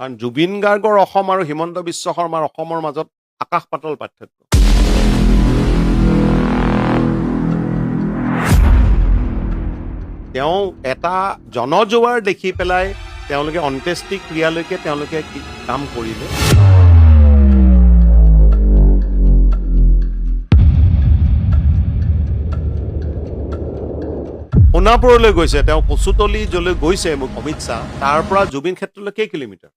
কাৰণ জুবিন গাৰ্গৰ অসম আৰু হিমন্ত বিশ্ব শৰ্মাৰ অসমৰ মাজত আকাশ পাতল পাৰ্থক্য। তেওঁ এটা জনজোৱাৰ দেখি পেলাই তেওঁলোকে অন্ত্যেষ্টিক্ৰিয়ালৈকে তেওঁলোকে কাম কৰিলে। সোণাপুৰলৈ গৈছে তেওঁ, কচুতলি যলৈ গৈছে অমিত শ্বাহ, তাৰ পৰা জুবিন ক্ষেত্ৰলৈ কেই কিলোমিটাৰ?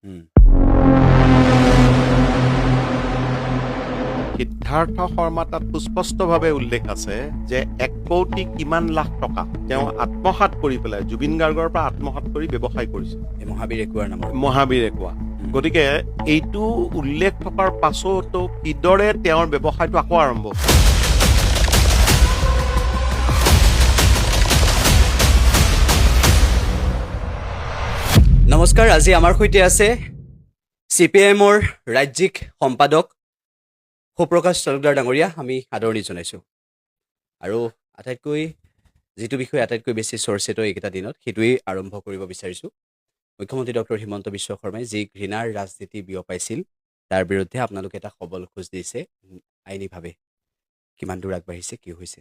সিদ্ধাৰ্থ শৰ্মা তাত সুস্পষ্টভাৱে উল্লেখ আছে যে 1 কোটি কিমান লাখ টকা তেওঁ আত্মসাৎ কৰি পেলাই জুবিন গাৰ্গৰ পৰা আত্মসাৎ কৰি ব্যৱসায় কৰিছে, মহাবীৰ একুৱাৰ নামৰ, মহাবীৰ একুৱা। গতিকে এইটো উল্লেখ থকাৰ পাছতো কিদৰে তেওঁৰ ব্যৱসায়টো আকৌ আৰম্ভ? নমস্কাৰ, আজি আমাৰ সৈতে আছে চি পি এমৰ ৰাজ্যিক সম্পাদক সুপ্ৰকাশ তালুকদাৰ ডাঙৰীয়া। আমি আদৰণি জনাইছোঁ। আৰু আটাইতকৈ যিটো বিষয় আটাইতকৈ বেছি চৰ্চিত এইকেইটা দিনত, সেইটোৱেই আৰম্ভ কৰিব বিচাৰিছোঁ। মুখ্যমন্ত্ৰী ডক্টৰ হিমন্ত বিশ্ব শৰ্মাই যি ঘৃণাৰ ৰাজনীতি বিয়পাইছিল, তাৰ বিৰুদ্ধে আপোনালোকে এটা সবল খোজ দিছে। আইনীভাৱে কিমান দূৰ আগবাঢ়িছে, কি হৈছে?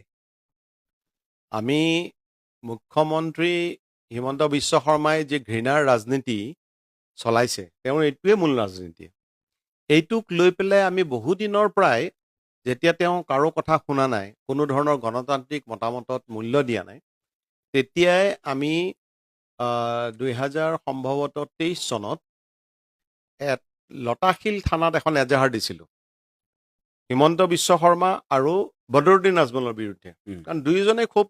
আমি মুখ্যমন্ত্ৰী হিমন্ত বিশ্ব শৰ্মাই যি ঘৃণাৰ ৰাজনীতি চলাইছে, তেওঁৰ এইটোৱে মূল ৰাজনীতি। এইটোক লৈ পেলাই আমি বহুদিনৰ পৰাই, যেতিয়া তেওঁ কাৰো কথা শুনা নাই, কোনো ধৰণৰ গণতান্ত্ৰিক মতামতত মূল্য দিয়া নাই, তেতিয়াই আমি 2000 সম্ভৱতঃ 23 চনত লতাশিল থানাত এখন এজাহাৰ দিছিলোঁ হিমন্ত বিশ্ব শৰ্মা আৰু বদৰুদ্দিন আজমলৰ বিৰুদ্ধে। কাৰণ দুয়োজনে খুব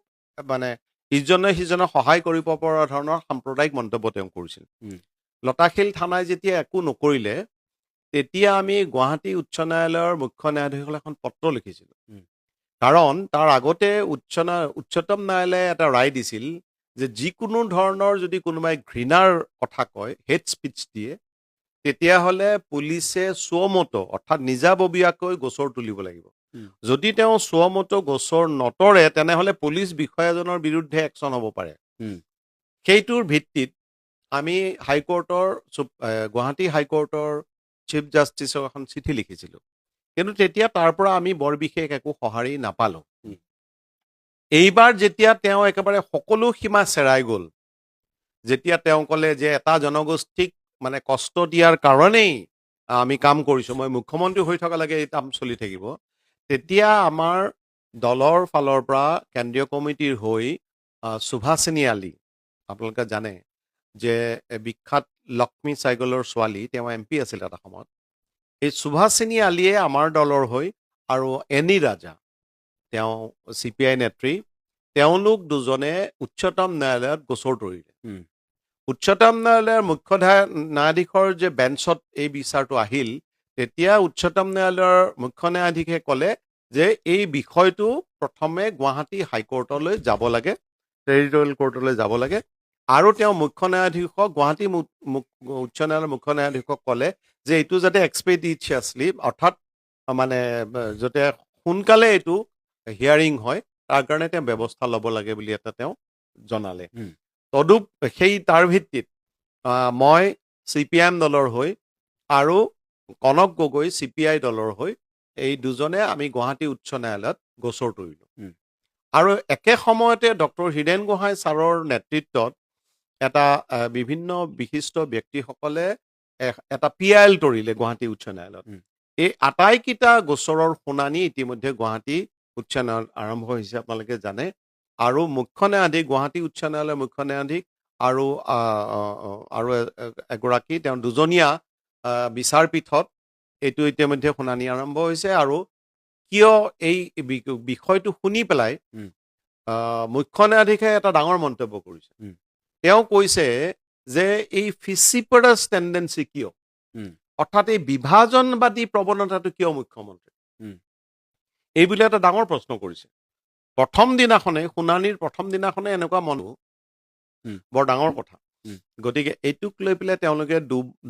মানে ইজনে সিজনক সহায় কৰিব পৰা ধৰণৰ সাম্প্ৰদায়িক মন্তব্য তেওঁ কৰিছিল। লতাশিল থানাই যেতিয়া একো নকৰিলে, তেতিয়া আমি গুৱাহাটী উচ্চ ন্যায়ালয়ৰ মুখ্য ন্যায়াধীশলৈ এখন পত্ৰ লিখিছিলোঁ। কাৰণ তাৰ আগতে উচ্চতম ন্যায়ালয়ে এটা ৰায় দিছিল যে যিকোনো ধৰণৰ যদি কোনোবাই ঘৃণাৰ কথা কয়, হেট স্পীচ দিয়ে, তেতিয়াহ'লে পুলিচে স্বমতো অৰ্থাৎ নিজাববীয়াকৈ গোচৰ তুলিব লাগিব। যদি তেওঁ স্বমতো গোচৰ নতৰে, তেনেহ'লে পুলিচ বিষয়াজনৰ বিৰুদ্ধে একশ্যন হ'ব পাৰে। সেইটোৰ ভিত্তিত আমি গুৱাহাটী হাইকোৰ্টৰ চিফ জাষ্টিছক এখন চিঠি লিখিছিলোঁ। কিন্তু তেতিয়া তাৰ পৰা আমি বৰ বিশেষ একো সঁহাৰি নাপালোঁ। এইবাৰ যেতিয়া তেওঁ একেবাৰে সকলো সীমা চেৰাই গ'ল, যেতিয়া তেওঁ ক'লে যে এটা জনগোষ্ঠীক মানে কষ্ট দিয়াৰ কাৰণেই আমি কাম কৰিছোঁ, মই মুখ্যমন্ত্ৰী হৈ থকালৈকে এই কাম চলি থাকিব, তেতিয়া আমাৰ দলৰ ফালৰ পৰা কেন্দ্ৰীয় কমিটিৰ হৈ সুভাষিনী আলী, আপোনালোকে জানে যে বিখ্যাত লক্ষ্মী চাইগলৰ ছোৱালী, তেওঁ এম পি আছিল এটা সময়ত, এই সুভাষিনী আলীয়ে আমাৰ দলৰ হৈ আৰু এনি ৰাজা, তেওঁ চি পি আই নেত্ৰী, তেওঁলোক দুজনে উচ্চতম ন্যায়ালয়ত গোচৰ তৰিলে। উচ্চতম ন্যায়ালয়ৰ মুখ্য ন্যায়াধীশৰ যে বেঞ্চত এই বিচাৰটো আহিল, তেতিয়া উচ্চতম ন্যায়ালয়ৰ মুখ্য ন্যায়াধীশে ক'লে যে এই বিষয়টো প্ৰথমে গুৱাহাটী হাইকোৰ্টলৈ যাব লাগে, টেৰিটৰিয়েল কোৰ্টলৈ যাব লাগে। আৰু তেওঁ মুখ্য ন্যায়াধীশক, গুৱাহাটী উচ্চ ন্যায়ালয়ৰ মুখ্য ন্যায়াধীশক ক'লে যে এইটো যাতে এক্সপেডিচিয়াছলি, অৰ্থাৎ মানে যাতে সোনকালে এইটো হিয়াৰিং হয়, তাৰ কাৰণে তেওঁ ব্যৱস্থা ল'ব লাগে বুলি এটা তেওঁ জনালে। তদুপ সেই তাৰ ভিত্তিত মই চি পি I am দলৰ হৈ আৰু কনক গগৈ চি পি আই দলৰ হৈ, এই দুজনে আমি গুৱাহাটী উচ্চ ন্যায়ালয়ত গোচৰ তৰিলোঁ। আৰু একে সময়তে ডক্টৰ হীৰেণ গোহাঁই ছাৰৰ নেতৃত্বত এটা বিভিন্ন বিশিষ্ট ব্যক্তিসকলে এটা পি I L তৰিলে গুৱাহাটী উচ্চ ন্যায়ালয়ত। এই আটাইকেইটা গোচৰৰ শুনানি ইতিমধ্যে গুৱাহাটী উচ্চ ন্যায়ালয়ত আৰম্ভ হৈছে, আপোনালোকে জানে। আৰু মুখ্য ন্যায়াধীশ, গুৱাহাটী উচ্চ ন্যায়ালয়ৰ মুখ্য ন্যায়াধীশ আৰু আৰু এগৰাকী তেওঁ দুজনীয়া বিচাৰপীঠত এইটো ইতিমধ্যে শুনানি আৰম্ভ হৈছে। আৰু কিয় এই বিষয়টো শুনি পেলাই মুখ্য ন্যায়াধীশে এটা ডাঙৰ মন্তব্য কৰিছে। তেওঁ কৈছে যে এই ফিচিপাৰাছ টেণ্ডেঞ্চি কিয়, অৰ্থাৎ এই বিভাজনবাদী প্ৰৱণতাটো কিয় মুখ্যমন্ত্ৰী, এই বুলি এটা ডাঙৰ প্ৰশ্ন কৰিছে। প্ৰথম দিনাখনে, শুনানিৰ প্ৰথম দিনাখনে এনেকুৱা মন বৰ ডাঙৰ কথা। গতিকে এইটোক লৈ পেলাই তেওঁলোকে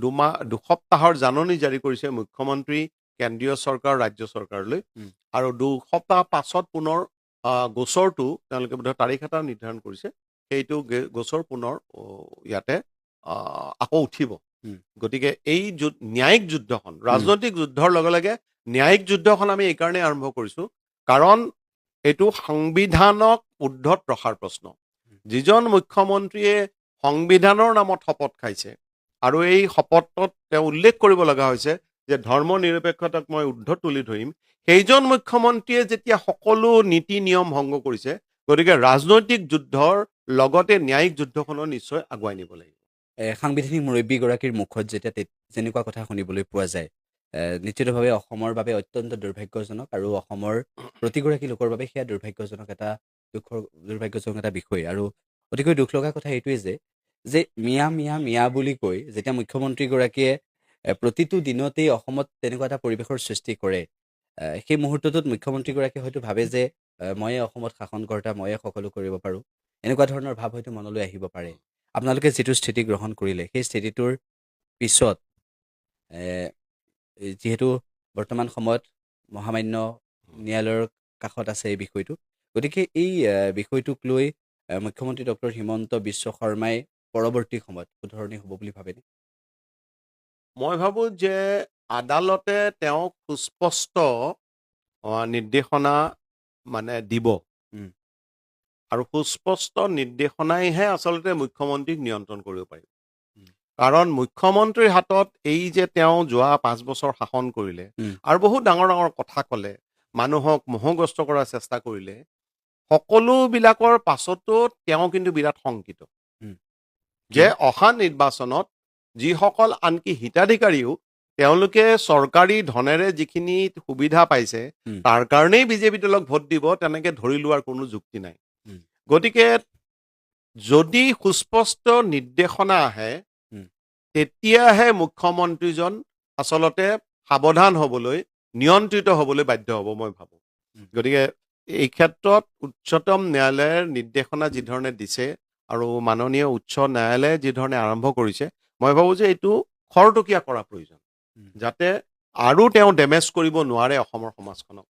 দুমাহ 2 সপ্তাহৰ জাননী জাৰি কৰিছে মুখ্যমন্ত্ৰী, কেন্দ্ৰীয় চৰকাৰ, ৰাজ্য চৰকাৰলৈ। আৰু 2 সপ্তাহ পাছত পুনৰ গোচৰটো তেওঁলোকে বোধহয় তাৰিখ এটা নিৰ্ধাৰণ কৰিছে, সেইটো গোচৰ পুনৰ ইয়াতে আকৌ উঠিব। গতিকে এই ন্যায়িক যুদ্ধখন, ৰাজনৈতিক যুদ্ধৰ লগে লগে ন্যায়িক যুদ্ধখন আমি এইকাৰণেই আৰম্ভ কৰিছোঁ, কাৰণ এইটো সংবিধানক ঊৰ্ধত ৰখাৰ প্ৰশ্ন। যিজন মুখ্যমন্ত্ৰীয়ে সংবিধানৰ নামত শপত খাইছে আৰু এই শপতত তেওঁ উল্লেখ কৰিব লগা হৈছে যে ধৰ্ম নিৰপেক্ষতাক মই ঊৰ্ধত তুলি ধৰিম, সেইজন মুখ্যমন্ত্ৰীয়ে যেতিয়া সকলো নীতি নিয়ম ভংগ কৰিছে, গতিকে ৰাজনৈতিক যুদ্ধৰ লগতে ন্যায়িক যুদ্ধখনো নিশ্চয় আগুৱাই নিব লাগিব। সাংবিধানিক মুৰব্বীগৰাকীৰ মুখত যেতিয়া তেনেকুৱা কথা শুনিবলৈ পোৱা যায়, নিশ্চিতভাৱে অসমৰ বাবে অত্যন্ত দুৰ্ভাগ্যজনক আৰু অসমৰ প্ৰতিগৰাকী লোকৰ বাবে সেয়া দুৰ্ভাগ্যজনক এটা দুখৰ দুৰ্ভাগ্যজনক এটা বিষয়। আৰু অতিকৈ দুখ লগা কথা এইটোৱে যে যে মিয়া মিয়া মিয়া বুলি কৈ যেতিয়া মুখ্যমন্ত্ৰীগৰাকীয়ে প্ৰতিটো দিনতেই অসমত তেনেকুৱা এটা পৰিৱেশৰ সৃষ্টি কৰে, সেই মুহূৰ্তটোত মুখ্যমন্ত্ৰীগৰাকীয়ে হয়তো ভাবে যে ময়ে অসমত শাসনকৰ্তা, ময়ে সকলো কৰিব পাৰোঁ, এনেকুৱা ধৰণৰ ভাৱ হয়তো মনলৈ আহিব পাৰে। আপোনালোকে যিটো স্থিতি গ্ৰহণ কৰিলে, সেই স্থিতিটোৰ পিছত যিহেতু বৰ্তমান সময়ত মহামান্য ন্যায়ালয়ৰ কাষত আছে এই বিষয়টো, গতিকে এই বিষয়টোক লৈ মুখ্যমন্ত্ৰী ডক্টৰ হিমন্ত বিশ্ব শৰ্মাই পৰৱৰ্তী সময়ত শুধৰণি হ'ব বুলি ভাবেনে? মই ভাবোঁ যে আদালতে তেওঁক সুস্পষ্ট নিৰ্দেশনা মানে দিব আৰু সুস্পষ্ট নিৰ্দেশনাইহে আচলতে মুখ্যমন্ত্ৰীক নিয়ন্ত্ৰণ কৰিব পাৰিব। কাৰণ মুখ্যমন্ত্ৰীৰ হাতত এই যে তেওঁ যোৱা 5 বছৰ শাসন কৰিলে আৰু বহুত ডাঙৰ ডাঙৰ কথা ক'লে, মানুহক মোহগ্ৰস্ত কৰাৰ চেষ্টা কৰিলে, সকলোবিলাকৰ পাছতো তেওঁ কিন্তু বিৰাট শংকিত যে অহা নিৰ্বাচনত যিসকল আনকি হিতাধিকাৰীও তেওঁলোকে চৰকাৰী ধনেৰে যিখিনি সুবিধা পাইছে তাৰ কাৰণেই বিজেপি দলক ভোট দিব, তেনেকে ধৰি লোৱাৰ কোনো যুক্তি নাই। গতিকে যদি সুস্পষ্ট নিৰ্দেশনা আহে তেতিয়াহে মুখ্যমন্ত্ৰীজন আচলতে সাৱধান হ'বলৈ, নিয়ন্ত্ৰিত হ'বলৈ বাধ্য হ'ব মই ভাবোঁ। গতিকে এই ক্ষেত্ৰত উচ্চতম ন্যায়ালয়ৰ নিৰ্দেশনা যিধৰণে দিছে আৰু মাননীয় উচ্চ ন্যায়ালয়ে যিধৰণে আৰম্ভ কৰিছে, মই ভাবোঁ যে এইটো খৰতকীয়া কৰা প্ৰয়োজন, যাতে আৰু তেওঁ ডেমেজ কৰিব নোৱাৰে অসমৰ সমাজখনক।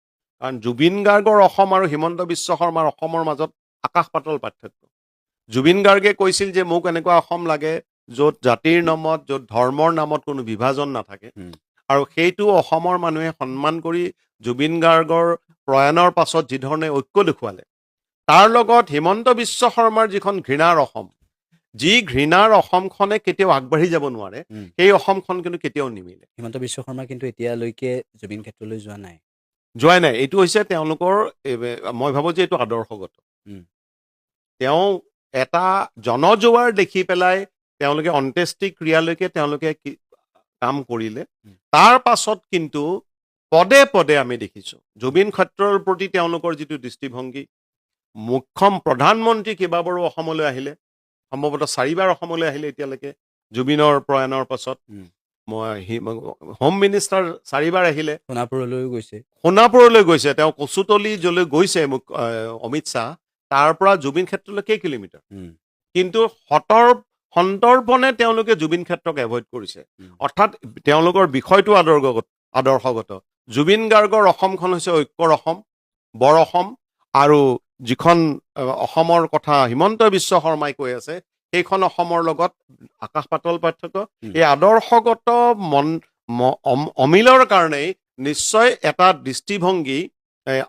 কাৰণ জুবিন গাৰ্গৰ অসম আৰু হিমন্ত বিশ্ব শৰ্মাৰ অসমৰ মাজত আকাশ পাতল পাৰ্থক্য। জুবিন গাৰ্গে কৈছিল যে মোক এনেকুৱা অসম লাগে য'ত জাতিৰ নামত, য'ত ধৰ্মৰ নামত কোনো বিভাজন নাথাকে, আৰু সেইটো অসমৰ মানুহে সন্মান কৰি জুবিন গাৰ্গৰ প্ৰয়াণৰ পাছত যিধৰণে ঐক্য দেখুৱালে, তাৰ লগত হিমন্ত বিশ্ব শৰ্মাৰ যিখন ঘৃণাৰ অসম, যি ঘৃণাৰ অসমখনে কেতিয়াও আগবাঢ়ি যাব নোৱাৰে, সেই অসমখন কিন্তু কেতিয়াও নিমিলে। হিমন্ত বিশ্ব শৰ্মা কিন্তু এতিয়ালৈকে জুবিন ক্ষেত্ৰলৈ যোৱা নাই। যোৱাই নাই। এইটো হৈছে তেওঁলোকৰ, মই ভাবোঁ যে এইটো আদৰ্শগত। তেওঁ এটা জনজোৱাৰ দেখি পেলাই তেওঁলোকে অন্ত্যেষ্টিক্ৰিয়ালৈকে তেওঁলোকে কাম কৰিলে। তাৰ পাছত কিন্তু পদে পদে আমি দেখিছোঁ জুবিন ক্ষেত্ৰৰ প্ৰতি তেওঁলোকৰ যিটো দৃষ্টিভংগী। প্ৰধানমন্ত্ৰী কেইবাবাৰো অসমলৈ আহিলে, সম্ভৱতঃ 4বাৰ অসমলৈ আহিলে এতিয়ালৈকে জুবিনৰ প্ৰয়াণৰ পাছত। মই হোম মিনিষ্টাৰ 4বাৰ আহিলে, সোণাপুৰলৈও গৈছে। সোণাপুৰলৈ গৈছে, তেওঁ কচুতলি যলৈ গৈছে অমিত শ্বাহ, তাৰ পৰা জুবিন ক্ষেত্ৰলৈ কেই কিলোমিটাৰ, কিন্তু সন্তৰ্পণে তেওঁলোকে জুবিন ক্ষেত্ৰক এভইড কৰিছে। অৰ্থাৎ তেওঁলোকৰ বিষয়টো আদৰ্শগত। জুবিন গাৰ্গৰ অসমখন হৈছে ঐক্যৰ অসম, বৰ অসম, আৰু যিখন অসমৰ কথা হিমন্ত বিশ্ব শৰ্মাই কৈ আছে সেইখন অসমৰ লগত আকাশ পাতল পাৰ্থক্য। এই আদৰ্শগত অমিলৰ কাৰণেই নিশ্চয় এটা দৃষ্টিভংগী,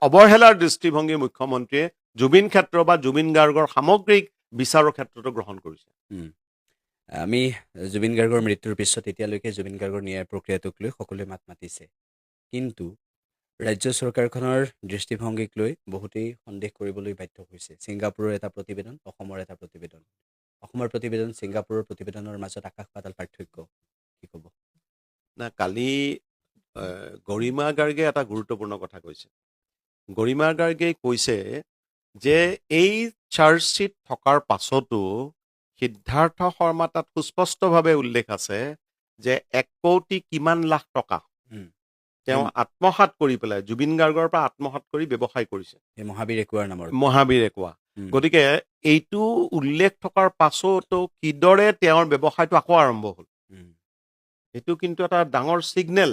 অৱহেলাৰ দৃষ্টিভংগী মুখ্যমন্ত্ৰীয়ে জুবিন ক্ষেত্ৰ বা জুবিন গাৰ্গৰ সামগ্ৰিক বিচাৰৰ ক্ষেত্ৰতো গ্ৰহণ কৰিছে। আমি জুবিন গাৰ্গৰ মৃত্যুৰ পিছত এতিয়ালৈকে জুবিন গাৰ্গৰ ন্যায় প্ৰক্ৰিয়াটোক লৈ সকলোৱে মাত মাতিছে, কিন্তু ৰাজ্য চৰকাৰখনৰ দৃষ্টিভংগীক লৈ বহুতেই সন্দেহ কৰিবলৈ বাধ্য হৈছে। ছিংগাপুৰৰ এটা প্ৰতিবেদন, অসমৰ এটা প্ৰতিবেদন, অসমৰ প্ৰতিবেদন ছিংগাপুৰৰ প্ৰতিবেদনৰ মাজত আকাশ পাতাল পাৰ্থক্য, কি ক'ব? না, কালি গৰিমা গাৰ্গে এটা গুৰুত্বপূৰ্ণ কথা কৈছে। গৰিমা গাৰ্গে কৈছে যে এই চাৰ্জশ্বীট থকাৰ পাছতো সিদ্ধাৰ্থ শৰ্মা তাত সুস্পষ্টভাৱে উল্লেখ আছে যে 1 কোটি কিমান লাখ টকা তেওঁ আত্মসাৎ কৰি পেলাই জুবিন গাৰ্গৰ পৰা আত্মসাৎ কৰি ব্যৱসায় কৰিছে, এই মহাবীৰ একুৱাৰ নামৰ। মহাবীৰ একুৱা। গতিকে এইটো উল্লেখ থকাৰ পাছতো কিদৰে তেওঁৰ ব্যৱসায়টো আকৌ আৰম্ভ হ'ল, এইটো কিন্তু এটা ডাঙৰ ছিগনেল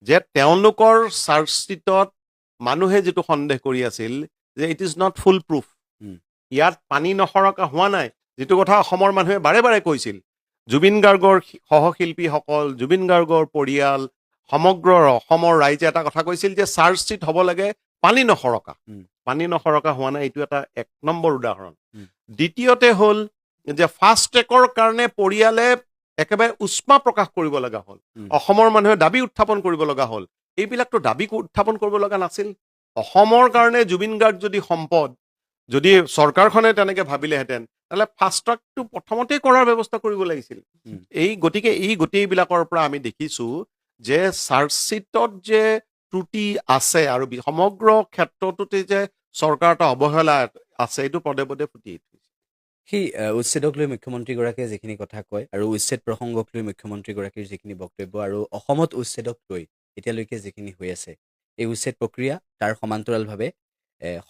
যে তেওঁলোকৰ চাৰ্জশ্বীটত মানুহে যিটো সন্দেহ কৰি আছিল যে it is not full proof, ইয়াত পানী নসৰকা হোৱা নাই, যিটো কথা অসমৰ মানুহে বাৰে বাৰে কৈছিল। জুবিন গাৰ্গৰ সহশিল্পীসকল, জুবিন গাৰ্গৰ পৰিয়াল, সমগ্ৰ অসমৰ ৰাইজে এটা কথা কৈছিল যে চাৰ্জশ্বীট হ'ব লাগে পানী নসৰকা। পানী নসৰকা হোৱা নাই, এইটো এটা এক নম্বৰ উদাহৰণ। দ্বিতীয়তে হ'ল যে ফাষ্ট ট্ৰেকৰ কাৰণে পৰিয়ালে একেবাৰে উষ্মা প্ৰকাশ কৰিব লগা হ'ল, অসমৰ মানুহে দাবী উত্থাপন কৰিব লগা হ'ল। এইবিলাকতো দাবী উত্থাপন কৰিব লগা নাছিল। অসমৰ কাৰণে জুবিন গাৰ্গ যদি সম্পদ, যদি চৰকাৰখনে তেনেকে ভাবিলেহেঁতেন, তেতিয়াহ'লে ফাষ্ট ট্ৰেকটো প্ৰথমতেই কৰাৰ ব্যৱস্থা কৰিব লাগিছিল। গতিকে এই গোটেইবিলাকৰ পৰা আমি দেখিছো যে চাৰ্জশ্বীটত যে ত্ৰুটি আছে আৰু সমগ্ৰ ক্ষেত্ৰটোতে যে চৰকাৰ এটা অৱহেলা আছে, এইটো পদে পদে ফুটি উঠিছে। সেই উচ্ছেদক লৈ মুখ্যমন্ত্ৰীগৰাকীয়ে যিখিনি কথা কয় আৰু উচ্ছেদ প্ৰসংগক লৈ মুখ্যমন্ত্ৰীগৰাকীৰ যিখিনি বক্তব্য আৰু অসমত উচ্ছেদক লৈ এতিয়ালৈকে যিখিনি হৈ আছে, এই উচ্ছেদ প্ৰক্ৰিয়া, তাৰ সমান্তৰালভাৱে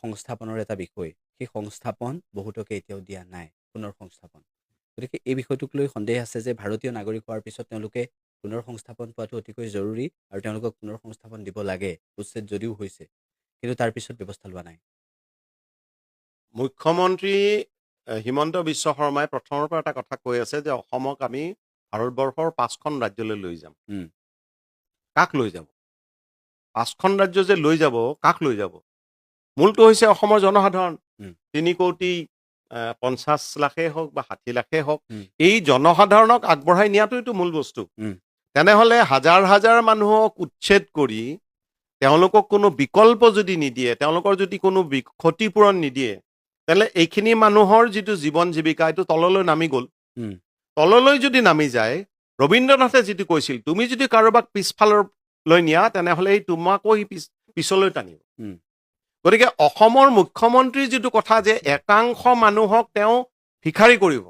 সংস্থাপনৰ এটা বিষয়, সেই সংস্থাপন বহুতকে এতিয়াও দিয়া নাই, পুনৰ সংস্থাপন। গতিকে এই বিষয়টোক লৈ সন্দেহ আছে যে ভাৰতীয় নাগৰিক হোৱাৰ পিছত তেওঁলোকে পুনৰ সংস্থাপন পোৱাটো অতিকৈ জৰুৰী আৰু তেওঁলোকক পুনৰ সংস্থাপন দিব লাগে, উচ্ছেদ যদিও হৈছে, কিন্তু তাৰ পিছত ব্যৱস্থা লোৱা নাই। মুখ্যমন্ত্ৰী হিমন্ত বিশ্ব শৰ্মাই প্ৰথমৰ পৰা এটা কথা কৈ আছে যে অসমক আমি ভাৰতবৰ্ষৰ 5খন ৰাজ্যলৈ লৈ যাম। কাক লৈ যাব? 5খন ৰাজ্য যে লৈ যাব, কাক লৈ যাব? মূলটো হৈছে অসমৰ জনসাধাৰণ। 3 কোটি 50 লাখেই হওক বা 60 লাখেই হওক, এই জনসাধাৰণক আগবঢ়াই নিয়াটোৱেইটো মূল বস্তু। তেনেহ'লে হাজাৰ হাজাৰ মানুহক উচ্ছেদ কৰি তেওঁলোকক কোনো বিকল্প যদি নিদিয়ে, তেওঁলোকৰ যদি কোনো ক্ষতিপূৰণ নিদিয়ে, তেনেহ'লে এইখিনি মানুহৰ যিটো জীৱন জীৱিকা, এইটো তললৈ নামি গ'ল। তললৈ যদি নামি যায়, ৰবীন্দ্ৰনাথে যিটো কৈছিল, তুমি যদি কাৰোবাক পিছফাললৈ নিয়া, তেনেহ'লে এই তোমাকো সি পিছলৈ টানিব। গতিকে অসমৰ মুখ্যমন্ত্ৰীৰ যিটো কথা যে একাংশ মানুহক তেওঁ ভিখাৰী কৰিব,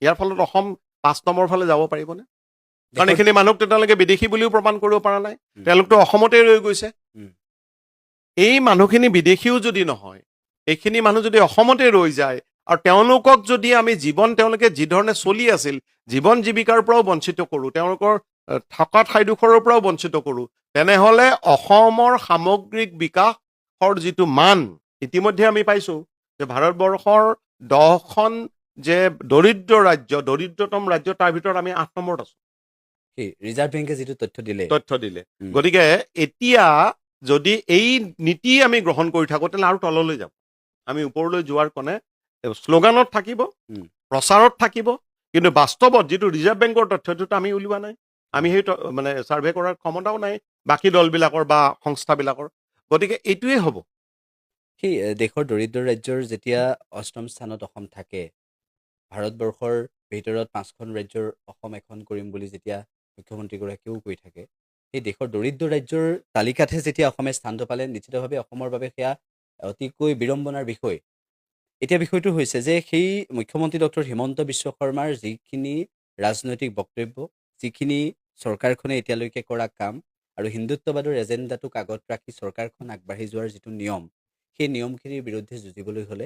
ইয়াৰ ফলত অসম 5 নম্বৰ ফালে যাব পাৰিবনে? কাৰণ এইখিনি মানুহক তেওঁলোকে বিদেশী বুলিও প্ৰমাণ কৰিব পৰা নাই, তেওঁলোকতো অসমতে ৰৈ গৈছে। এই মানুহখিনি বিদেশীও যদি নহয়, এইখিনি মানুহ যদি অসমতে ৰৈ যায় আৰু তেওঁলোকক যদি আমি জীৱন, তেওঁলোকে যিধৰণে চলি আছিল, জীৱন জীৱিকাৰ পৰাও বঞ্চিত কৰোঁ, তেওঁলোকৰ থকা ঠাইডোখৰৰ পৰাও বঞ্চিত কৰোঁ, তেনেহ'লে অসমৰ সামগ্ৰিক বিকাশৰ যিটো মান ইতিমধ্যে আমি পাইছোঁ যে ভাৰতবৰ্ষৰ 10খন যে দৰিদ্ৰ ৰাজ্য, দৰিদ্ৰতম ৰাজ্য, তাৰ ভিতৰত আমি 8 নম্বৰত আছো। সেই ৰিজাৰ্ভ বেংকে যিটো তথ্য দিলে, তথ্য দিলে। গতিকে এতিয়া যদি এই নীতি আমি গ্ৰহণ কৰি থাকোঁ, তেনেহ'লে আৰু তললৈ যাব। আমি ওপৰলৈ যোৱাৰ কণে শ্লোগানত থাকিব, প্ৰচাৰত থাকিব, কিন্তু বাস্তৱত যিটো ৰিজাৰ্ভ বেংকৰ তথ্যটোতো আমি উলিওৱা নাই, আমি সেই মানে ছাৰ্ভে কৰাৰ ক্ষমতাও নাই বাকী দলবিলাকৰ বা সংস্থাবিলাকৰ। গতিকে এইটোৱেই হ'ব। সেই দেশৰ দৰিদ্ৰ ৰাজ্যৰ যেতিয়া অষ্টম স্থানত অসম থাকে, ভাৰতবৰ্ষৰ ভিতৰত 5খন ৰাজ্যৰ অসম এখন কৰিম বুলি যেতিয়া মুখ্যমন্ত্ৰীগৰাকীয়েও কৈ থাকে, সেই দেশৰ দৰিদ্ৰ ৰাজ্যৰ তালিকাতহে যেতিয়া অসমে স্থানটো পালে, নিশ্চিতভাৱে অসমৰ বাবে সেয়া অতিকৈ বিড়ম্বনাৰ বিষয়। এতিয়া বিষয়টো হৈছে যে সেই মুখ্যমন্ত্ৰী ডক্টৰ হিমন্ত বিশ্ব শৰ্মাৰ যিখিনি ৰাজনৈতিক বক্তব্য, যিখিনি চৰকাৰখনে এতিয়ালৈকে কৰা কাম আৰু হিন্দুত্ববাদৰ এজেণ্ডাটোক আগত ৰাখি চৰকাৰখন আগবাঢ়ি যোৱাৰ যিটো নিয়ম, সেই নিয়মখিনিৰ বিৰুদ্ধে যুঁজিবলৈ হ'লে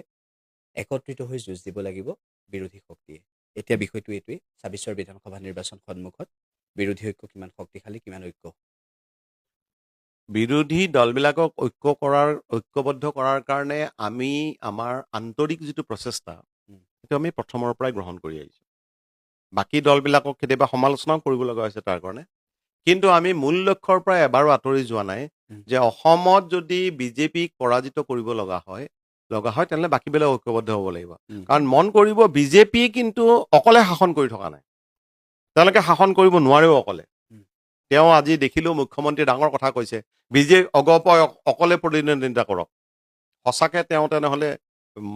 একত্ৰিত হৈ যুঁজ দিব লাগিব বিৰোধী শক্তিয়ে। এতিয়া বিষয়টো এইটোৱেই, 26ৰ বিধানসভা নিৰ্বাচন সন্মুখত বিৰোধী ঐক্য কিমান শক্তিশালী, কিমান ঐক্য? বিৰোধী দলবিলাকক ঐক্যবদ্ধ কৰাৰ কাৰণে আমি আমাৰ আন্তৰিক যিটো প্ৰচেষ্টা, সেইটো আমি প্ৰথমৰ পৰাই গ্ৰহণ কৰি আহিছোঁ। বাকী দলবিলাকক কেতিয়াবা সমালোচনাও কৰিব লগা হৈছে তাৰ কাৰণে, কিন্তু আমি মূল লক্ষ্যৰ পৰা এবাৰো আঁতৰি যোৱা নাই যে অসমত যদি বিজেপিক পৰাজিত কৰিব লগা হয়, তেনেহ'লে বাকীবিলাক ঐক্যবদ্ধ হ'ব লাগিব। কাৰণ মন কৰিব, বিজেপি কিন্তু অকলে শাসন কৰি থকা নাই, তেওঁলোকে শাসন কৰিব নোৱাৰেও অকলে। তেওঁ আজি দেখিলোঁ মুখ্যমন্ত্ৰীয়ে ডাঙৰ কথা কৈছে, বিজেপি অগপই অকলে প্ৰতিদ্বন্দ্বিতা কৰক। সঁচাকে তেওঁ তেনেহ'লে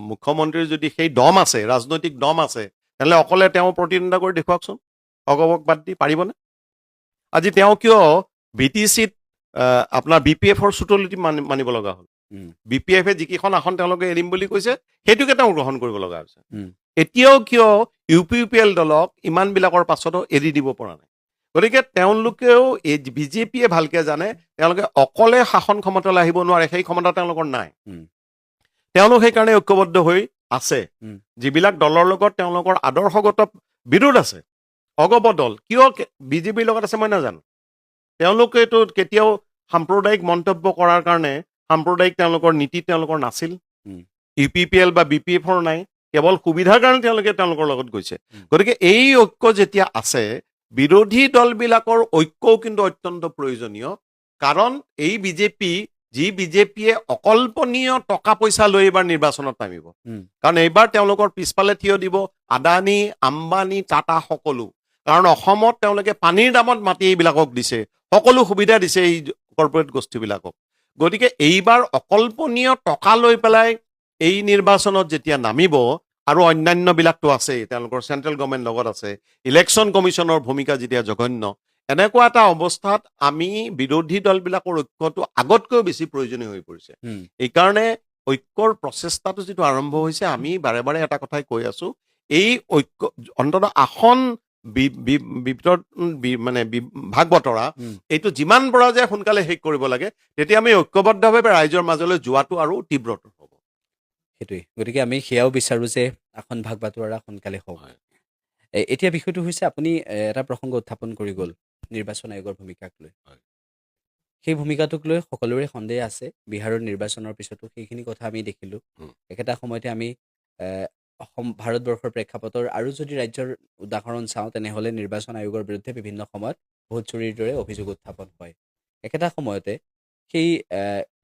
মুখ্যমন্ত্ৰীৰ যদি সেই দম আছে, ৰাজনৈতিক দম আছে, তেনেহ'লে অকলে তেওঁ প্ৰতিদ্বন্দ্বিতা কৰি দেখুৱাওকচোন, অগপক বাদ দি পাৰিবনে? আজি তেওঁ কিয় বি টি চিত আপোনাৰ বি পি এফৰ চুটলিটি মানিব লগা হ'ল? বি পি এফে যিকেইখন আসন তেওঁলোকে এৰিম বুলি কৈছে, সেইটোকে তেওঁ গ্ৰহণ কৰিব লগা হৈছে। এতিয়াও কিয় ইউ পি পি এল দলক ইমানবিলাকৰ পাছতো এৰি দিব পৰা নাই? গতিকে তেওঁলোকেও এই বিজেপিয়ে ভালকে জানে তেওঁলোকে অকলে শাসন ক্ষমতালৈ আহিব নোৱাৰে, সেই ক্ষমতা তেওঁলোকৰ নাই। তেওঁলোক সেইকাৰণে ঐক্যবদ্ধ হৈ আছে। যিবিলাক দলৰ লগত তেওঁলোকৰ আদৰ্শগত বিৰোধ আছে, অগপ দল কিয় বিজেপিৰ লগত আছে মই নাজানো। তেওঁলোকেতো কেতিয়াও সাম্প্ৰদায়িক মন্তব্য কৰাৰ কাৰণে সাম্প্ৰদায়িক তেওঁলোকৰ নীতি তেওঁলোকৰ নাছিল। ইউ পি পি এল বা বি পি এফৰ নাই, কেৱল সুবিধাৰ কাৰণে তেওঁলোকে তেওঁলোকৰ লগত গৈছে। গতিকে এই ঐক্য যেতিয়া আছে, বিৰোধী দলবিলাকৰ ঐক্যও কিন্তু অত্যন্ত প্ৰয়োজনীয়। কাৰণ এই বিজেপি, যি বিজেপিয়ে অকল্পনীয় টকা পইচা লৈ এইবাৰ নিৰ্বাচনত নামিব, কাৰণ এইবাৰ তেওঁলোকৰ পিছফালে থিয় দিব আদানী, আম্বানী, টাটা সকলো। কাৰণ অসমত তেওঁলোকে পানীৰ দামত মাটি এইবিলাকক দিছে, সকলো সুবিধা দিছে এই কৰ্পৰেট গোষ্ঠীবিলাকক। গতিকে এইবাৰ অকল্পনীয় টকা লৈ পেলাই এই নিৰ্বাচনত যেতিয়া নামিব, আৰু অন্যান্যবিলাকতো আছেই, তেওঁলোকৰ চেণ্ট্ৰেল গভৰ্ণমেণ্ট লগত আছে, ইলেকশ্যন কমিশ্যনৰ ভূমিকা যেতিয়া জঘন্য, এনেকুৱা এটা অৱস্থাত আমি বিৰোধী দলবিলাকৰ ঐক্যটো আগতকৈও বেছি প্ৰয়োজনীয় হৈ পৰিছে। এইকাৰণে ঐক্যৰ প্ৰচেষ্টাটো যিটো আৰম্ভ হৈছে, আমি বাৰে বাৰে এটা কথাই কৈ আছো, এই ঐক্য অন্ততঃ আসন বিতৰণ মানে ভাগ বতৰা এইটো যিমান পৰা যায় সোনকালে শেষ কৰিব লাগে। তেতিয়া আমি ঐক্যবদ্ধভাৱে ৰাইজৰ মাজলৈ যোৱাটো আৰু তীব্ৰতৰ হ'ব। সেইটোৱেই। গতিকে আমি সেয়াও বিচাৰোঁ যে আসন ভাগ বাটোৱাৰা সোনকালে হওক। এতিয়া বিষয়টো হৈছে, আপুনি এটা প্ৰসংগ উত্থাপন কৰি গ'ল নিৰ্বাচন আয়োগৰ ভূমিকাক লৈ। সেই ভূমিকাটোক লৈ সকলোৰে সন্দেহ আছে। বিহাৰৰ নিৰ্বাচনৰ পিছতো সেইখিনি কথা আমি দেখিলোঁ। একেটা সময়তে আমি অসম, ভাৰতবৰ্ষৰ প্ৰেক্ষাপটৰ আৰু যদি ৰাজ্যৰ উদাহৰণ চাওঁ, তেনেহ'লে নিৰ্বাচন আয়োগৰ বিৰুদ্ধে বিভিন্ন সময়ত ভোট চুৰিৰ দৰে অভিযোগ উত্থাপন হয়। একেটা সময়তে সেই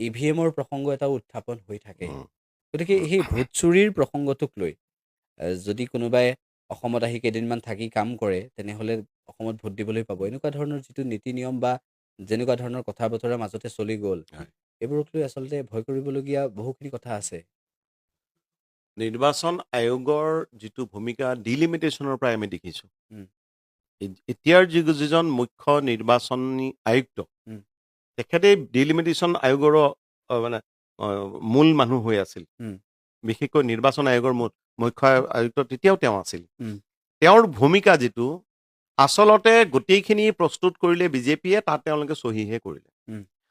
ইভিএমৰ প্ৰসংগ এটাও উত্থাপন হৈ থাকে। গতিকে সেই ভোট চুৰিৰ প্ৰসংগটোক লৈ যদি কোনোবাই অসমত আহি কেইদিনমান থাকি কাম কৰে, তেনেহ'লে অসমত ভোট দিবলৈ পাব, এনেকুৱা ধৰণৰ যিটো নীতি নিয়ম বা যেনেকুৱা ধৰণৰ কথা বতৰা মাজতে চলি গ'ল, এইবোৰক লৈ আচলতে ভয় কৰিবলগীয়া বহুখিনি কথা আছে। নিৰ্বাচন আয়োগৰ যিটো ভূমিকা ডিলিমিটেশ্যনৰ পৰাই আমি দেখিছোঁ। এতিয়াৰ যিজন মুখ্য নিৰ্বাচনী আয়ুক্ত, তেখেতে ডিলিমিটেশ্যন আয়োগৰো মানে মূল মানুহ হৈ আছিল। বিশেষকৈ নিৰ্বাচন আয়োগৰ মুখ্য আয়ুক্ত তেতিয়াও তেওঁ আছিল। তেওঁৰ ভূমিকা যিটো, আচলতে গোটেইখিনি প্ৰস্তুত কৰিলে বিজেপিয়ে, তাত তেওঁলোকে চহীহে কৰিলে।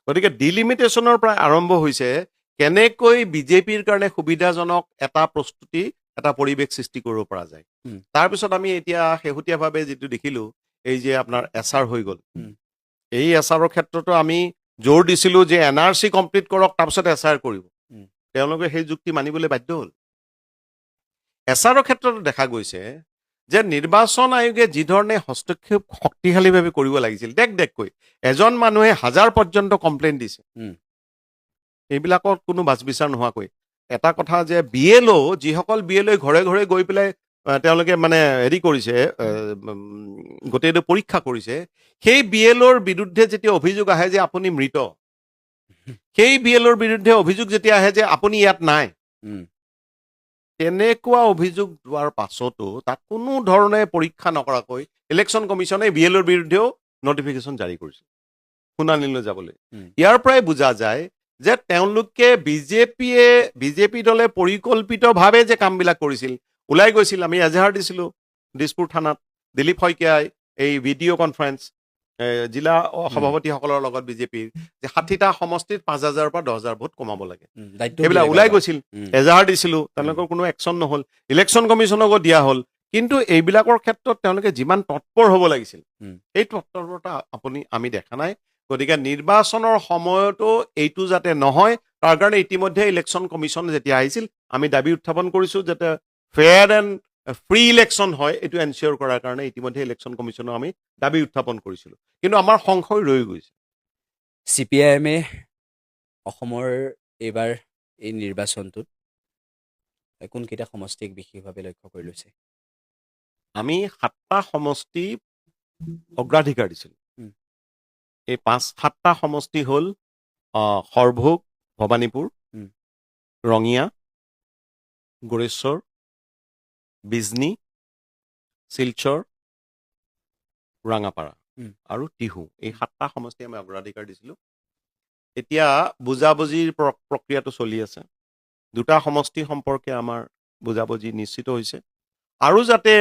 গতিকে ডিলিমিটেশ্যনৰ পৰা আৰম্ভ হৈছে কেনেকৈ বিজেপিৰ কাৰণে সুবিধাজনক এটা প্ৰস্তুতি, এটা পৰিৱেশ সৃষ্টি কৰিব পৰা যায়। তাৰপিছত আমি এতিয়া শেহতীয়াভাৱে যিটো দেখিলোঁ, এই যে আপোনাৰ এছ আৰ হৈ গ'ল। এই এছ আৰৰ ক্ষেত্ৰতো আমি জোৰ দিছিলোঁ যে এনআৰচি কমপ্লিট কৰক, তাৰপিছত এছ আৰ কৰিব। তেওঁলোকে সেই যুক্তি মানিবলৈ বাধ্য হ'ল। এছ আৰৰ ক্ষেত্ৰতো দেখা গৈছে যে নিৰ্বাচন আয়োগে যিধৰণে হস্তক্ষেপ শক্তিশালীভাৱে কৰিব লাগিছিল, দেখ দেখকৈ এজন মানুহে হাজাৰ পৰ্যন্ত কমপ্লেইন দিছে, এইবিলাকত কোনো বাচ বিচাৰ নোহোৱাকৈ। এটা কথা যে বিএলঅ', যিসকল বিএলঅ' ঘৰে ঘৰে গৈ পেলাই তেওঁলোকে মানে হেৰি কৰিছে, গোটেইটো পৰীক্ষা কৰিছে, সেই বিএলঅ'ৰ বিৰুদ্ধে যেতিয়া অভিযোগ আহে যে আপুনি মৃত, সেই বিএলঅ'ৰ বিৰুদ্ধে অভিযোগ যেতিয়া আহে যে আপুনি ইয়াত নাই, তেনেকুৱা অভিযোগ যোৱাৰ পাছতো তাক কোনো ধৰণে পৰীক্ষা নকৰাকৈ ইলেকশ্যন কমিশ্যনে বিএলঅ'ৰ বিৰুদ্ধেও নটিফিকেশ্যন জাৰি কৰিছে শুনানিলৈ যাবলৈ। ইয়াৰ পৰাই বুজা যায় যে তেওঁলোকে বিজেপি দলে পৰিকল্পিতভাৱে যে কামবিলাক কৰিছিল, ওলাই গৈছিল। আমি এজাহাৰ দিছিলোঁ দিছপুৰ থানাত। দিলীপ শইকীয়াই এই ভিডিঅ' কনফাৰেন্স জিলা সভাপতিসকলৰ লগত বিজেপিৰ, যে 60টা সমষ্টিত 5,000ৰ পৰা 10,000 ভোট কমাব লাগে, দায়িত্ব সেইবিলাক দিলে ওলাই কাৰোবাক। গৈছিল। এজাহাৰ দিছিলোঁ, তেওঁলোকৰ কোনো একশ্যন নহ'ল। ইলেকশ্যন কমিশ্যনকো দিয়া হ'ল। কিন্তু এইবিলাকৰ ক্ষেত্ৰত তেওঁলোকে যিমান তৎপৰ হ'ব লাগিছিল, সেই তৎপৰতা আমি দেখা নাই। গতিকে নিৰ্বাচনৰ সময়তো এইটো যাতে নহয়, তাৰ কাৰণে ইতিমধ্যে ইলেকশ্যন কমিশ্যন যেতিয়া আহিছিল, আমি দাবী উত্থাপন কৰিছোঁ যাতে ফেয়াৰ এণ্ড ফ্ৰী ইলেকশ্যন হয়, এইটো এনচিয়ৰ কৰাৰ কাৰণে ইতিমধ্যে ইলেকশ্যন কমিশ্যনক আমি দাবী উত্থাপন কৰিছিলোঁ। কিন্তু আমাৰ সংশয় ৰৈ গৈছে। চিপিআইএমে অসমৰ এইবাৰ এই নিৰ্বাচনটোত কোনকেইটা সমষ্টিক বিশেষভাৱে লক্ষ্য কৰি লৈছে? আমি 7টা সমষ্টি অগ্ৰাধিকাৰ দিছিলোঁ। এই 5-7টা সমষ্টি হ'ল সৰভোগ, ভৱানীপুৰ, ৰঙিয়া, গোৰেশ্বৰ, বিজনী, শিলচৰ, ৰাঙাপাৰা আৰু টিহু। এই 7টা সমষ্টি আমি অগ্ৰাধিকাৰ দিছিলোঁ। এতিয়া বুজাবুজিৰ প্ৰক্ৰিয়াটো চলি আছে। 2টা সমষ্টি সম্পৰ্কে আমাৰ বুজাবুজি নিশ্চিত হৈছে। আৰু যাতে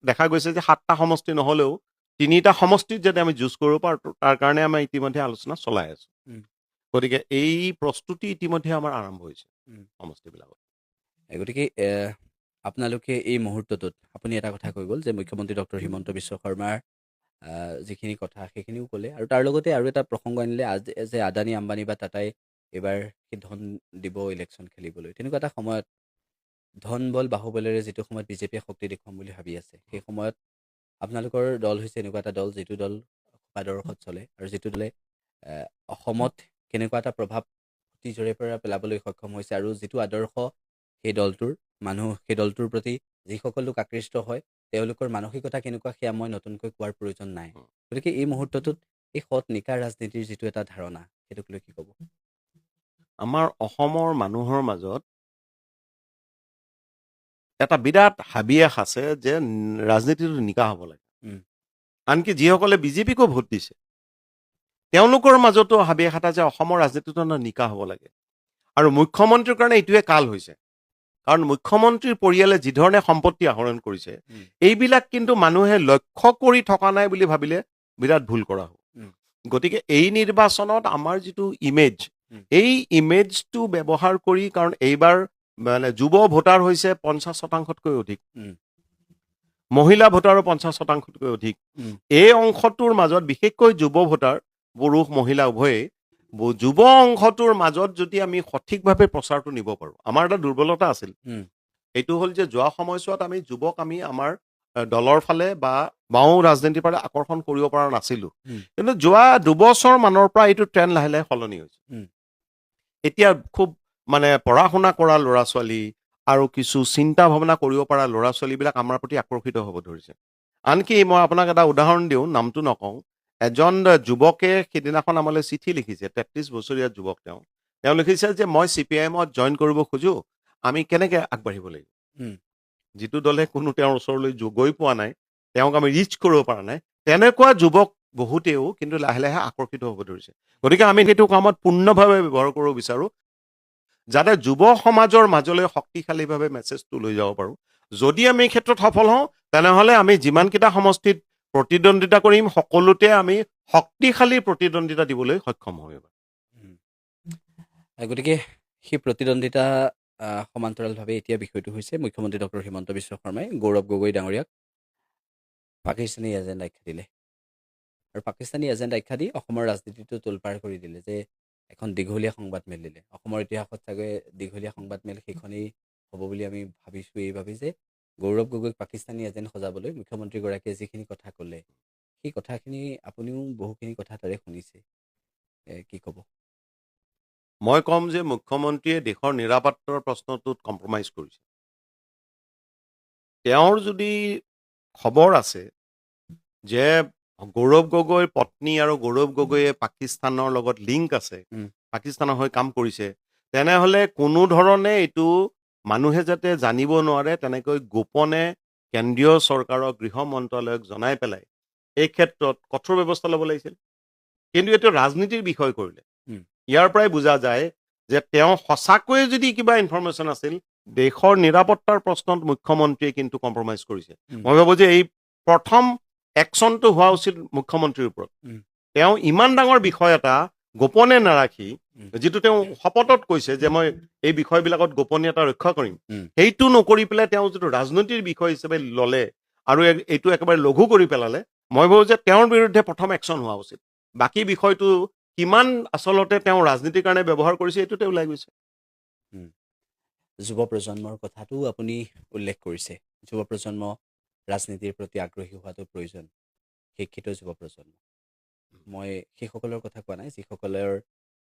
দেখা গৈছে যে 7টা সমষ্টি নহ'লেও 3টা সমষ্টিত যাতে আমি যুঁজ কৰিব পাৰোঁ, তাৰ কাৰণে আমি ইতিমধ্যে আলোচনা চলাই আছোঁ। গতিকে এই প্ৰস্তুতি ইতিমধ্যে আমাৰ আৰম্ভ হৈছে সমষ্টিবিলাকত। গতিকে আপোনালোকে এই মুহূৰ্তটোত আপুনি এটা কথা কৈ গ'ল যে মুখ্যমন্ত্ৰী ডক্টৰ হিমন্ত বিশ্ব শৰ্মাৰ যিখিনি কথা সেইখিনিও ক'লে, আৰু তাৰ লগতে আৰু এটা প্ৰসংগ আনিলে আজি যে আদানী, আম্বানী বা টাটাই এইবাৰ সেই ধন দিব ইলেকশ্যন খেলিবলৈ। তেনেকুৱা এটা সময়ত ধন বল বাহুবলেৰে যিটো সময়ত বিজেপিয়ে শক্তি দেখুৱাম বুলি ভাবি আছে, সেই সময়ত আপোনালোকৰ দল হৈছে এনেকুৱা এটা দল যিটো দল আদৰ্শত চলে আৰু যিটো দলে অসমত কেনেকুৱা এটা প্ৰভাৱ অতীজৰে পৰা পেলাবলৈ সক্ষম হৈছে আৰু যিটো আদৰ্শ সেই দলটোৰ মানুহ, সেই দলটোৰ প্ৰতি যিসকল লোক আকৃষ্ট হয় তেওঁলোকৰ মানসিকতা কেনেকুৱা সেয়া মই নতুনকৈ কোৱাৰ প্ৰয়োজন নাই। গতিকে এই মুহূৰ্তটোত এই সৎ নিকা ৰাজনীতিৰ যিটো এটা ধাৰণা, সেইটোক লৈ কি ক'ব? আমাৰ অসমৰ মানুহৰ মাজত এটা বিৰাট হাবিয়াস আছে যে ৰাজনীতিটো নিকা হ'ব লাগে। আনকি যিসকলে বিজেপিকো ভোট দিছে তেওঁলোকৰ মাজতো হাবিয়াস এটা যে অসমৰ ৰাজনীতিটো নিকা হ'ব লাগে। আৰু মুখ্যমন্ত্ৰীৰ কাৰণে এইটোৱে কাল হৈছে, কাৰণ মুখ্যমন্ত্ৰীৰ পৰিয়ালে যিধৰণে সম্পত্তি আহৰণ কৰিছে এইবিলাক কিন্তু মানুহে লক্ষ্য কৰি থকা নাই বুলি ভাবিলে বিৰাট ভুল কৰা হ'ব। গতিকে এই নিৰ্বাচনত আমাৰ যিটো ইমেজ, এই ইমেজটো ব্যৱহাৰ কৰি, কাৰণ এইবাৰ মানে যুৱ ভোটাৰ হৈছে 50%তকৈ অধিক, মহিলা ভোটাৰো 50%তকৈ অধিক। এই অংশটোৰ মাজত বিশেষকৈ যুৱ ভোটাৰ, পুৰুষ মহিলা উভয়েই, যুৱ অংশটোৰ মাজত যদি আমি সঠিকভাৱে প্ৰচাৰটো নিব পাৰোঁ, আমাৰ এটা দুৰ্বলতা আছিল, এইটো হ'ল যে যোৱা সময়ছোৱাত আমি যুৱক আমি আমাৰ দলৰ ফালে বা বাওঁ ৰাজনীতিৰ ফালে আকৰ্ষণ কৰিব পৰা নাছিলোঁ। কিন্তু যোৱা 2 বছৰ মানৰ পৰা এইটো ট্ৰেণ্ড লাহে লাহে সলনি হৈছে। এতিয়া খুব মানে পঢ়া শুনা কৰা ল'ৰা ছোৱালী আৰু কিছু চিন্তা ভাৱনা কৰিব পৰা ল'ৰা ছোৱালীবিলাক আমাৰ প্ৰতি আকৰ্ষিত হ'ব ধৰিছে। আনকি মই আপোনাক এটা উদাহৰণ দিওঁ, নামটো নকওঁ, এজন যুৱকে সিদিনাখন আমালৈ চিঠি লিখিছে, 33 বছৰীয়া যুৱক তেওঁ। তেওঁ লিখিছে যে মই চি পি আই এমত জইন কৰিব খোজো, আমি কেনেকৈ আগবাঢ়িব লাগিব? যিটো দলে কোনো তেওঁৰ ওচৰলৈ গৈ পোৱা নাই, তেওঁক আমি ৰিচ কৰিব পৰা নাই, তেনেকুৱা যুৱক বহুতেও কিন্তু লাহে লাহে আকৰ্ষিত হ'ব ধৰিছে। গতিকে আমি সেইটো কামত পূৰ্ণভাৱে ব্যৱহাৰ কৰিব বিচাৰোঁ, যাতে যুৱ সমাজৰ মাজলৈ শক্তিশালীভাৱে মেছেজটো লৈ যাব পাৰোঁ। যদি আমি এই ক্ষেত্ৰত সফল হওঁ, তেনেহ'লে আমি যিমানকেইটা সমষ্টিত প্ৰতিদ্বন্দ্বিতা কৰিম সকলোতে আমি শক্তিশালী প্ৰতিদ্বন্দ্বিতা দিবলৈ সক্ষম হ'ম এইবাৰ। গতিকে সেই প্ৰতিদ্বন্দ্বিতা সমান্তৰালভাৱে এতিয়া বিষয়টো হৈছে মুখ্যমন্ত্ৰী ডক্টৰ হিমন্ত বিশ্ব শৰ্মাই গৌৰৱ গগৈ ডাঙৰীয়াক পাকিস্তানী এজেণ্ট আখ্যা দিলে আৰু পাকিস্তানী এজেণ্ট আখ্যা দি অসমৰ ৰাজনীতিটো তোলপাৰ কৰি দিলে যে এখন দীঘলীয়া সংবাদমেল দিলে। অসমৰ ইতিহাসত চাগে দীঘলীয়া সংবাদমেল সেইখনেই হ'ব বুলি আমি ভাবিছোঁ এইবাবেই যে গৌৰৱ গগৈক পাকিস্তানী এজেণ্ট সজাবলৈ মুখ্যমন্ত্ৰীগৰাকীয়ে যিখিনি কথা ক'লে, সেই কথাখিনি আপুনিও বহুখিনি কথা তাৰে শুনিছে, কি ক'ব? মই ক'ম যে মুখ্যমন্ত্ৰীয়ে দেশৰ নিৰাপত্তাৰ প্ৰশ্নটোত কম্প্ৰমাইজ কৰিছে। তেওঁৰ যদি খবৰ আছে যে গৌৰৱ গগৈৰ পত্নী আৰু গৌৰৱ গগৈয়ে পাকিস্তানৰ লগত লিংক আছে, পাকিস্তানৰ হৈ কাম কৰিছে, তেনেহ'লে কোনো ধৰণে এইটো মানুহে যাতে জানিব নোৱাৰে তেনেকৈ গোপনে কেন্দ্ৰীয় চৰকাৰৰ গৃহ মন্ত্ৰালয়ক জনাই পেলাই এই ক্ষেত্ৰত কঠোৰ ব্যৱস্থা ল'ব লাগিছিল। কিন্তু এইটো ৰাজনীতিৰ বিষয় কৰিলে। ইয়াৰ পৰাই বুজা যায় যে তেওঁ সঁচাকৈয়ে যদি কিবা ইনফৰমেশ্যন আছিল, দেশৰ নিৰাপত্তাৰ প্ৰশ্নত মুখ্যমন্ত্ৰীয়ে কিন্তু কম্প্ৰমাইজ কৰিছে। মই ভাবোঁ যে এই প্ৰথম একশ্যনটো হোৱা উচিত মুখ্যমন্ত্ৰীৰ ওপৰত। তেওঁ ইমান ডাঙৰ বিষয় এটা গোপনে নাৰাখি, যিটো তেওঁ শপতত কৈছে যে মই এই বিষয়বিলাকত গোপনীয়তা ৰক্ষা কৰিম, সেইটো নকৰি পেলাই তেওঁ যিটো ৰাজনীতিৰ বিষয় হিচাপে ল'লে আৰু এইটো একেবাৰে লঘু কৰি পেলালে, মই ভাবোঁ যে তেওঁৰ বিৰুদ্ধে প্ৰথম একশ্যন হোৱা উচিত। বাকী বিষয়টো কিমান আচলতে তেওঁ ৰাজনীতিৰ কাৰণে ব্যৱহাৰ কৰিছে এইটোতে ওলাই গৈছে। যুৱ প্ৰজন্মৰ কথাটোও আপুনি উল্লেখ কৰিছে। যুৱ প্ৰজন্ম ৰাজনীতিৰ প্ৰতি আগ্ৰহী হোৱাটো প্ৰয়োজন, শিক্ষিত যুৱ প্ৰজন্ম। মই সেইসকলৰ কথা কোৱা নাই যিসকলৰ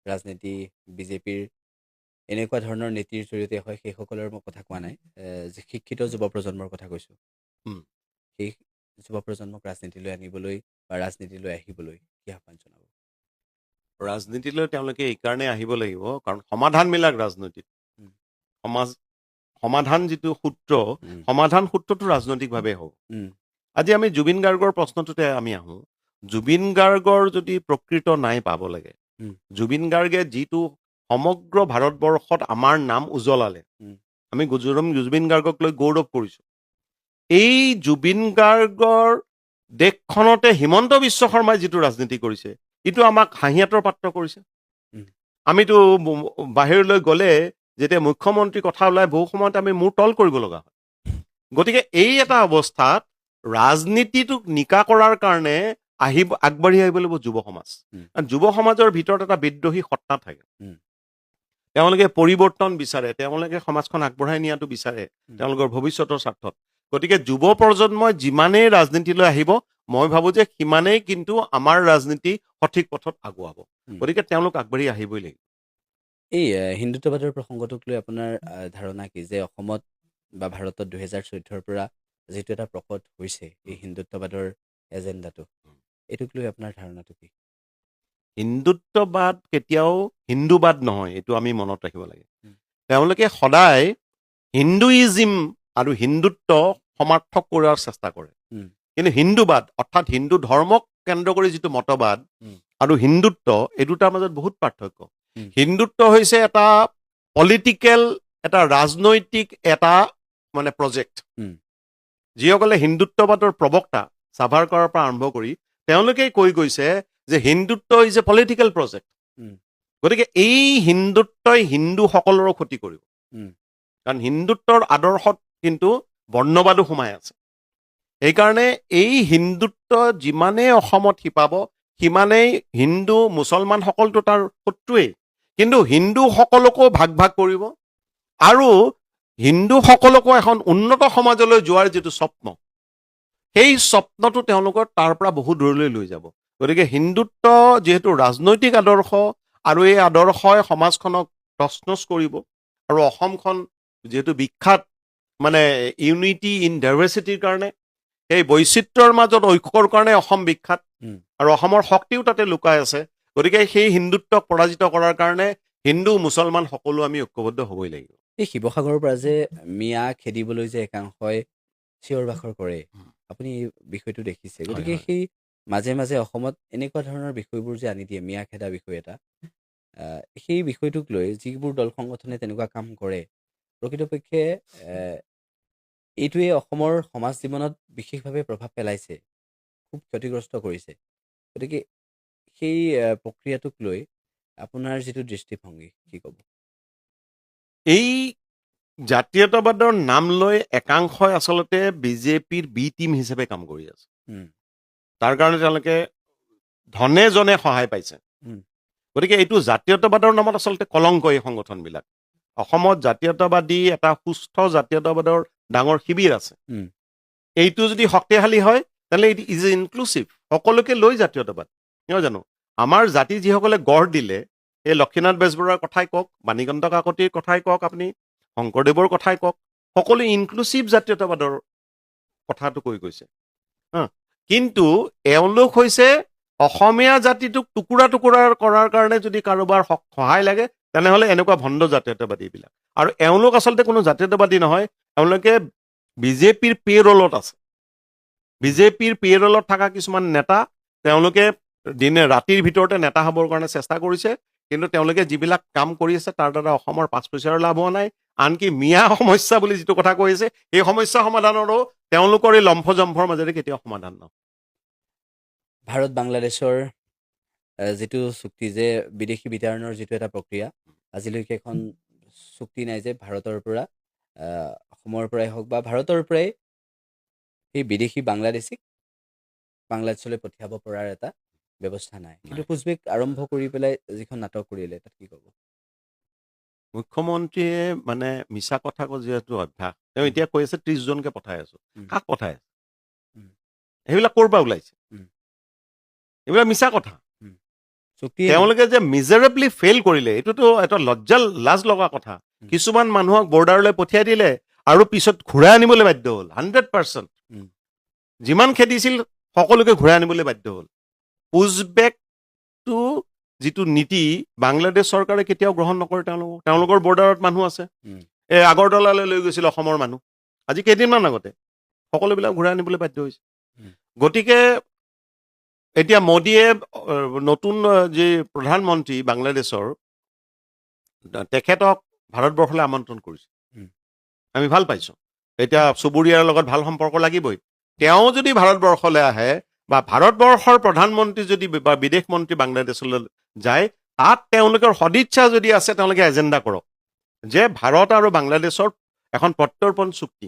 ৰাজনীতি বিজেপিৰ এনেকুৱা ধৰণৰ নীতিৰ জৰিয়তে হয়, সেইসকলৰ মই কথা কোৱা নাই, শিক্ষিত যুৱ প্ৰজন্মৰ কথা কৈছোঁ। সেই যুৱ প্ৰজন্মক ৰাজনীতিলৈ আনিবলৈ বা ৰাজনীতিলৈ আহিবলৈ কি আহ্বান জনাব? ৰাজনীতিলৈ তেওঁলোকে এইকাৰণে আহিব লাগিব, কাৰণ সমাধানবিলাক ৰাজনৈতিক সমাজ সমাধান যিটো সূত্ৰ, সমাধান সূত্ৰটো ৰাজনৈতিকভাৱে হ'ব। আজি আমি জুবিন গাৰ্গৰ প্ৰশ্নটোতে আমি আহোঁ। জুবিন গাৰ্গৰ যদি প্ৰকৃত ন্যায় পাব লাগে, জুবিন গাৰ্গে যিটো সমগ্ৰ ভাৰতবৰ্ষত আমাৰ নাম উজ্বলালে, আমি জুবিন গাৰ্গক লৈ গৌৰৱ কৰিছোঁ। এই জুবিন গাৰ্গৰ দেশখনতে হিমন্ত বিশ্ব শৰ্মাই যিটো ৰাজনীতি কৰিছে, এইটো আমাক হাঁহিয়াতৰ পাত্ৰ কৰিছে। আমিতো বাহিৰলৈ গ'লে যেতিয়া মুখ্যমন্ত্ৰীৰ কথা ওলাই বহু সময়ত আমি মূৰ তল কৰিব লগা হয়। গতিকে এই এটা অৱস্থাত ৰাজনীতিটোক নিকা কৰাৰ কাৰণে আগবাঢ়ি আহিব লাগিব যুৱ সমাজ। কাৰণ যুৱ সমাজৰ ভিতৰত এটা বিদ্ৰোহী সত্তা থাকে। তেওঁলোকে পৰিৱৰ্তন বিচাৰে, তেওঁলোকে সমাজখন আগবঢ়াই নিয়াটো বিচাৰে তেওঁলোকৰ ভৱিষ্যতৰ স্বাৰ্থত। গতিকে যুৱ প্ৰজন্মই যিমানেই ৰাজনীতিলৈ আহিব, মই ভাবো যে সিমানেই কিন্তু আমাৰ ৰাজনীতি সঠিক পথত আগুৱাব। গতিকে তেওঁলোক আগবাঢ়ি আহিবই লাগিব। এই হিন্দুত্ববাদৰ প্ৰসংগটোক লৈ আপোনাৰ ধাৰণা কি যে অসমত বা ভাৰতত 2014ৰ পৰা যিটো এটা প্ৰকট হৈছে এই হিন্দুত্ববাদৰ এজেণ্ডাটো, এইটোক লৈ আপোনাৰ ধাৰণাটো কি? হিন্দুত্ববাদ কেতিয়াও হিন্দুবাদ নহয়, এইটো আমি মনত ৰাখিব লাগে। তেওঁলোকে সদায় হিন্দুইজিম আৰু হিন্দুত্ব সমাৰ্থক কৰাৰ চেষ্টা কৰে। কিন্তু হিন্দুবাদ অৰ্থাৎ হিন্দু ধৰ্মক কেন্দ্ৰ কৰি যিটো মতবাদ আৰু হিন্দুত্ব, এই দুটাৰ মাজত বহুত পাৰ্থক্য। হিন্দুত্ব হৈছে এটা পলিটিকেল, এটা ৰাজনৈতিক এটা মানে প্ৰজেক্ট। যিসকলে হিন্দুত্ববাদৰ প্ৰবক্তা, সাভাৰকৰৰ পৰা আৰম্ভ কৰি তেওঁলোকেই কৈ গৈছে যে Hindutva is a political project. গতিকে এই হিন্দুত্বই হিন্দুসকলৰো ক্ষতি কৰিব। কাৰণ হিন্দুত্বৰ আদৰ্শত কিন্তু বৰ্ণবাদো সোমাই আছে। সেইকাৰণে এই হিন্দুত্ব যিমানেই অসমত শিপাব, সিমানেই হিন্দু মুছলমানসকলতো তাৰ শত্ৰুৱেই, কিন্তু হিন্দুসকলকো ভাগ ভাগ কৰিব আৰু হিন্দুসকলকো এখন উন্নত সমাজলৈ যোৱাৰ যিটো স্বপ্ন, সেই স্বপ্নটো তেওঁলোকৰ তাৰ পৰা বহু দূৰলৈ লৈ যাব। গতিকে হিন্দুত্ব যিহেতু ৰাজনৈতিক আদৰ্শ আৰু এই আদৰ্শই সমাজখনক তছনছ কৰিব আৰু অসমখন যিহেতু বিখ্যাত মানে ইউনিটি ইন ডাইভাৰ্চিটিৰ কাৰণে, সেই বৈচিত্ৰ্যৰ মাজত ঐক্যৰ কাৰণে অসম বিখ্যাত আৰু অসমৰ শক্তিও তাতে লুকাই আছে। গতিকে সেই হিন্দুত্বক পৰাজিত কৰাৰ কাৰণে হিন্দু মুছলমান সকলো আমি ঐক্যবদ্ধ হ'বই লাগিব। এই শিৱসাগৰৰ পৰা যে মিয়া খেদিবলৈ যে একাংশই চিঞৰ বাখৰ কৰে, আপুনি এই বিষয়টো দেখিছে। গতিকে সেই মাজে মাজে অসমত এনেকুৱা ধৰণৰ বিষয়বোৰ যে আনি দিয়ে, মিয়া খেদা বিষয় এটা, সেই বিষয়টোক লৈ যিবোৰ দল সংগঠনে তেনেকুৱা কাম কৰে, প্ৰকৃতপক্ষে এইটোৱে অসমৰ সমাজ জীৱনত বিশেষভাৱে প্ৰভাৱ পেলাইছে, খুব ক্ষতিগ্ৰস্ত কৰিছে। গতিকে সেই প্ৰক্ৰিয়াটোক লৈ আপোনাৰ যিটো দৃষ্টিভংগী, কি ক'ব? এই জাতীয়তাবাদৰ নাম লৈ একাংশই আচলতে বিজেপিৰ বি টিম হিচাপে কাম কৰি আছে। তাৰ কাৰণে তেওঁলোকে ধনে জনে সহায় পাইছে। গতিকে এইটো জাতীয়তাবাদৰ নামত আচলতে কলংক এই সংগঠনবিলাক। অসমত জাতীয়তাবাদী এটা সুস্থ জাতীয়তাবাদৰ ডাঙৰ শিবিৰ আছে। এইটো যদি শক্তিশালী হয়, তেনেহ'লে it is inclusive, সকলোকে লৈ জাতীয়তাবাদ নহয় জানো? আমাৰ জাতি যিসকলে গঢ় দিলে, এই লক্ষ্মীনাথ বেজবৰুৱাৰ কথাই কওক, বাণীকান্ত কাকতিৰ কথাই কওক, আপুনি শংকৰদেৱৰ কথাই কওক, সকলো ইনক্লুচিভ জাতীয়তাবাদৰ কথাটো কৈ গৈছে। হা, কিন্তু এওঁলোক হৈছে অসমীয়া জাতিটোক টুকুৰা টুকুৰা কৰাৰ কাৰণে যদি কাৰোবাৰ সহায় লাগে, তেনেহ'লে এনেকুৱা ভণ্ড জাতীয়তাবাদীবিলাক। আৰু এওঁলোক আচলতে কোনো জাতীয়তাবাদী নহয়, এওঁলোকে বিজেপিৰ পে ৰোলত আছে। বিজেপিৰ পে ৰোলত থকা কিছুমান নেতা, তেওঁলোকে দিনে ৰাতিৰ ভিতৰতে নেতা হ'বৰ কাৰণে চেষ্টা কৰিছে, কিন্তু তেওঁলোকে যিবিলাক কাম কৰি আছে তাৰ দ্বাৰা অসমৰ 5 পইচাৰো লাভ হোৱা নাই। আনকি মিয়া সমস্যা বুলি যিটো কথা কৈ আছে, সেই সমস্যা সমাধানৰো তেওঁলোকৰ এই লম্ফ জম্ফৰ মাজেৰে কেতিয়াও সমাধান নহয়। ভাৰত বাংলাদেশৰ যিটো চুক্তি যে বিদেশী বিতাৰণৰ যিটো এটা প্ৰক্ৰিয়া, আজিলৈকে এখন চুক্তি নাই যে ভাৰতৰ পৰা, অসমৰ পৰাই হওক বা ভাৰতৰ পৰাই সেই বিদেশী বাংলাদেশীক বাংলাদেশলৈ পঠিয়াব পৰাৰ এটা ব্যৱস্থা নাই। কিন্তু পুছবেক আৰম্ভ কৰি পেলাই যিখন নাটক কৰিলে, তাত কি ক'ব? মুখ্যমন্ত্ৰীয়ে মানে মিছা কথা কোৱা যিহেতু অভ্যাস, তেওঁ এতিয়া কৈ আছে 30জনকে পঠাই আছো। কাক পঠাই আছে? সেইবিলাক ক'ৰ পৰা ওলাইছে? এইবিলাক মিছা কথা। চুক্তি তেওঁলোকে যে মিজাৰেবলি ফেইল কৰিলে, এইটোতো এটা লজ্জা লাজ লগা কথা। কিছুমান মানুহক বৰ্ডাৰলৈ পঠিয়াই দিলে আৰু পিছত ঘূৰাই আনিবলৈ বাধ্য হ'ল। 100% যিমান খেদিছিল সকলোকে ঘূৰাই আনিবলৈ বাধ্য হ'ল। পুছবেকটো যিটো নীতি বাংলাদেশ চৰকাৰে কেতিয়াও গ্ৰহণ নকৰে। তেওঁলোকৰ বৰ্ডাৰত মানুহ আছে। এই আগৰতলালৈ লৈ গৈছিল অসমৰ মানুহ আজি কেইদিনমান আগতে, সকলোবিলাক ঘূৰাই আনিবলৈ বাধ্য হৈছে। গতিকে এতিয়া মোদীয়ে নতুন যি প্ৰধানমন্ত্ৰী বাংলাদেশৰ, তেখেতক ভাৰতবৰ্ষলৈ আমন্ত্ৰণ কৰিছে। আমি ভাল পাইছোঁ। এতিয়া চুবুৰীয়াৰ লগত ভাল সম্পৰ্ক লাগিবই। তেওঁ যদি ভাৰতবৰ্ষলৈ আহে বা ভাৰতবৰ্ষৰ প্ৰধানমন্ত্ৰী যদি বা বিদেশ মন্ত্ৰী বাংলাদেশলৈ যায়, তাত তেওঁলোকৰ সদিচ্ছা যদি আছে, তেওঁলোকে এজেণ্ডা কৰক যে ভাৰত আৰু বাংলাদেশৰ এখন প্ৰত্যৰ্পণ চুক্তি,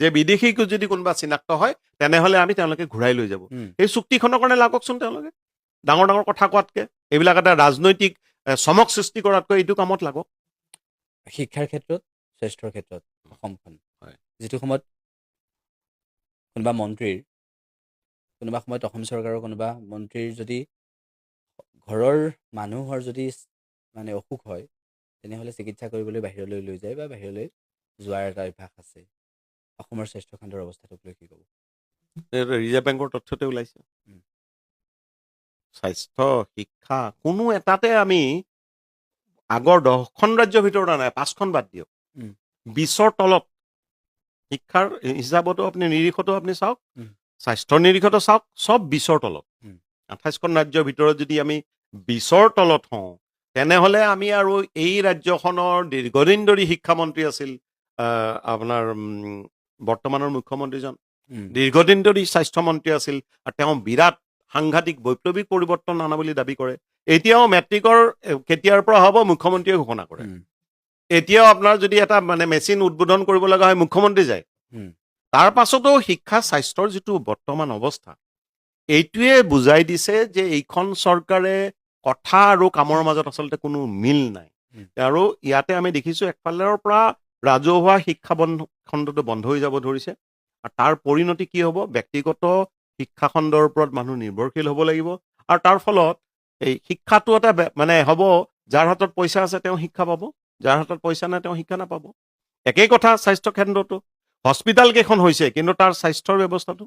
যে বিদেশীক যদি কোনোবা চিনাক্ত হয় তেনেহ'লে আমি তেওঁলোকে ঘূৰাই লৈ যাব। এই চুক্তিখনৰ কাৰণে লাগকচোন তেওঁলোকে, ডাঙৰ ডাঙৰ কথা কোৱাতকে, এইবিলাক এটা ৰাজনৈতিক চমক সৃষ্টি কৰাতকৈ এইটো কামত লাগক। শিক্ষাৰ ক্ষেত্ৰত, স্বাস্থ্যৰ ক্ষেত্ৰত অসমখন হয়। যিটো সময়ত কোনোবা মন্ত্ৰীৰ, কোনোবা সময়ত অসম চৰকাৰৰ কোনোবা মন্ত্ৰীৰ যদি ঘৰৰ মানুহৰ যদি মানে অসুখ হয়, তেনেহ'লে চিকিৎসা কৰিবলৈ বাহিৰলৈ লৈ যায় বা বাহিৰলৈ যোৱাৰ এটা অভ্যাস আছে। অসমৰ স্বাস্থ্যখণ্ডৰ অৱস্থাটোক লৈ কি ক'ব? ৰিজাৰ্ভ বেংকৰ তথ্যতে ওলাইছে। স্বাস্থ্য, শিক্ষা কোনো এটাতে আমি আগৰ 10খন ৰাজ্যৰ ভিতৰত নাই, 5খন বাদ দিয়ক, 20ৰ তলত। শিক্ষাৰ হিচাপতো আপুনি নিৰিখতো আপুনি চাওক, স্বাস্থ্যৰ নিৰিখতো চাওক, চব 20ৰ তলত। 28খন ৰাজ্যৰ ভিতৰত যদি আমি 20ৰ তলত হওঁ, তেনেহ'লে আমি আৰু এই ৰাজ্যখনৰ দীৰ্ঘদিন ধৰি শিক্ষামন্ত্ৰী আছিল আপোনাৰ বৰ্তমানৰ মুখ্যমন্ত্ৰীজন, দীৰ্ঘদিন ধৰি স্বাস্থ্যমন্ত্ৰী আছিল আৰু তেওঁ বিৰাট সাংঘাতিক বৈপ্লৱিক পৰিৱৰ্তন অনা বুলি দাবী কৰে। এতিয়াও মেট্ৰিকৰ কেতিয়াৰ পৰা হ'ব মুখ্যমন্ত্ৰীয়ে ঘোষণা কৰে। এতিয়াও আপোনাৰ যদি এটা মানে মেচিন উদ্বোধন কৰিব লগা হয়, মুখ্যমন্ত্ৰী যায়। তাৰ পাছতো শিক্ষা স্বাস্থ্যৰ যিটো বৰ্তমান অৱস্থা, এইটোৱে বুজাই দিছে যে এইখন চৰকাৰে কথা আৰু কামৰ মাজত আচলতে কোনো মিল নাই। আৰু ইয়াতে আমি দেখিছো একফালৰ পৰা ৰাজহুৱা শিক্ষা বন্ধ খণ্ডটো বন্ধ হৈ যাব ধৰিছে আৰু তাৰ পৰিণতি কি হ'ব, ব্যক্তিগত শিক্ষাখণ্ডৰ ওপৰত মানুহ নিৰ্ভৰশীল হ'ব লাগিব আৰু তাৰ ফলত এই শিক্ষাটো এটা মানে হ'ব, যাৰ হাতত পইচা আছে তেওঁ শিক্ষা পাব, যাৰ হাতত পইচা নাই তেওঁ শিক্ষা নাপাব। একেই কথা স্বাস্থ্য কেন্দ্ৰটো, হস্পিটেল কেইখন হৈছে কিন্তু তাৰ স্বাস্থ্যৰ ব্যৱস্থাটো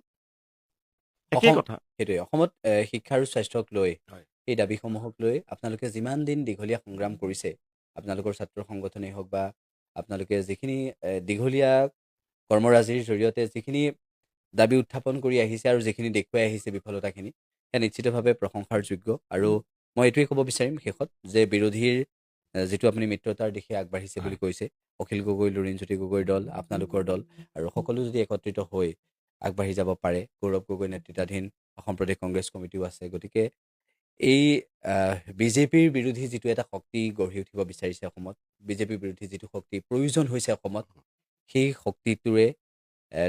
একেই কথা। সেইটোৱে অসমত শিক্ষা আৰু স্বাস্থ্যক লৈ এই দাবীসমূহক লৈ আপোনালোকে যিমান দিন দীঘলীয়া সংগ্ৰাম কৰিছে, আপোনালোকৰ ছাত্ৰ সংগঠনেই হওক বা আপোনালোকে যিখিনি দীঘলীয়া কৰ্মৰাজিৰ জৰিয়তে যিখিনি দাবী উত্থাপন কৰি আহিছে আৰু যিখিনি দেখুৱাই আহিছে বিফলতাখিনি, সেয়া নিশ্চিতভাৱে প্ৰশংসাৰ যোগ্য। আৰু মই এইটোৱে ক'ব বিচাৰিম শেষত যে বিৰোধীৰ যিটো আপুনি মিত্ৰতাৰ দিশে আগবাঢ়িছে বুলি কৈছে, অখিল গগৈ, লুৰিণজ্যোতি গগৈৰ দল, আপোনালোকৰ দল আৰু সকলো যদি একত্ৰিত হৈ আগবাঢ়ি যাব পাৰে, গৌৰৱ গগৈ নেতৃত্বাধীন অসম প্ৰদেশ কংগ্ৰেছ কমিটিও আছে, গতিকে এই বিজেপিৰ বিৰোধী যিটো এটা শক্তি গঢ়ি উঠিব বিচাৰিছে অসমত, বিজেপিৰ বিৰোধী যিটো শক্তি প্ৰয়োজন হৈছে অসমত, সেই শক্তিটোৰে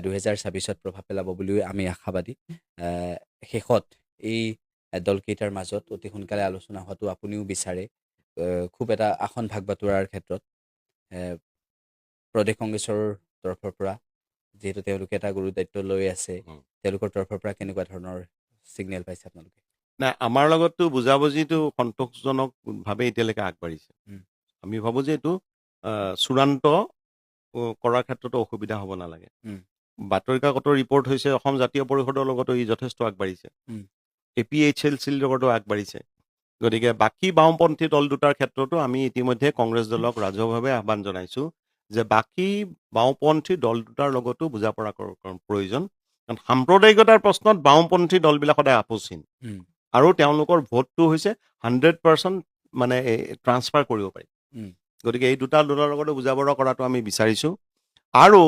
2026ত প্ৰভাৱ পেলাব বুলিও আমি আশাবাদী। শেষত এই দলকেইটাৰ মাজত অতি সোনকালে আলোচনা হোৱাটো আপুনিও বিচাৰে, খুব এটা আসন ভাগ বাটোৱাৰাৰ ক্ষেত্ৰত প্ৰদেশ কংগ্ৰেছৰ তৰফৰ পৰা যিহেতু তেওঁলোকে এটা গুৰু দায়িত্ব লৈ আছে, তেওঁলোকৰ তৰফৰ পৰা কেনেকুৱা ধৰণৰ ছিগনেল পাইছে আপোনালোকে? নাই, আমাৰ লগততো বুজাবুজিটো সন্তোষজনকভাৱে এতিয়ালৈকে আগবাঢ়িছে। আমি ভাবোঁ যে এইটো চূড়ান্ত কৰাৰ ক্ষেত্ৰতো অসুবিধা হ'ব নালাগে। বাতৰি কাকতৰ ৰিপৰ্ট হৈছে অসম জাতীয় পৰিষদৰ লগতো ই যথেষ্ট আগবাঢ়িছে, এ পি এইচ এল চিৰ লগতো আগবাঢ়িছে। গতিকে বাকী বাওঁপন্থী দল দুটাৰ ক্ষেত্ৰতো আমি ইতিমধ্যে কংগ্ৰেছ দলক ৰাজহুৱাভাৱে আহ্বান জনাইছোঁ যে বাকী বাওঁপন্থী দল দুটাৰ লগতো বুজাপৰা প্ৰয়োজন। কাৰণ সাম্প্ৰদায়িকতাৰ প্ৰশ্নত বাওঁপন্থী দলবিলাক সদায় আপোচহীন আৰু তেওঁলোকৰ ভোটটো হৈছে 100% মানে ট্ৰান্সফাৰ কৰিব পাৰি। গতিকে এই দুটা দলৰ লগতো বুজাপৰা কৰাটো আমি বিচাৰিছোঁ আৰু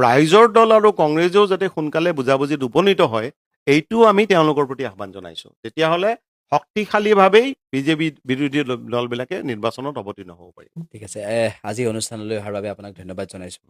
ৰাইজৰ দল আৰু কংগ্ৰেছেও যাতে সোনকালে বুজাবুজিত উপনীত হয়, এইটোও আমি তেওঁলোকৰ প্ৰতি আহ্বান জনাইছোঁ। তেতিয়াহ'লে শক্তিশালীভাৱেই বিজেপি বিৰোধী দলবিলাকে নিৰ্বাচনত অৱতীৰ্ণ হ'ব পাৰিব। ঠিক আছে, আজি অনুষ্ঠানলৈ অহাৰ বাবে আপোনাক ধন্যবাদ জনাইছোঁ।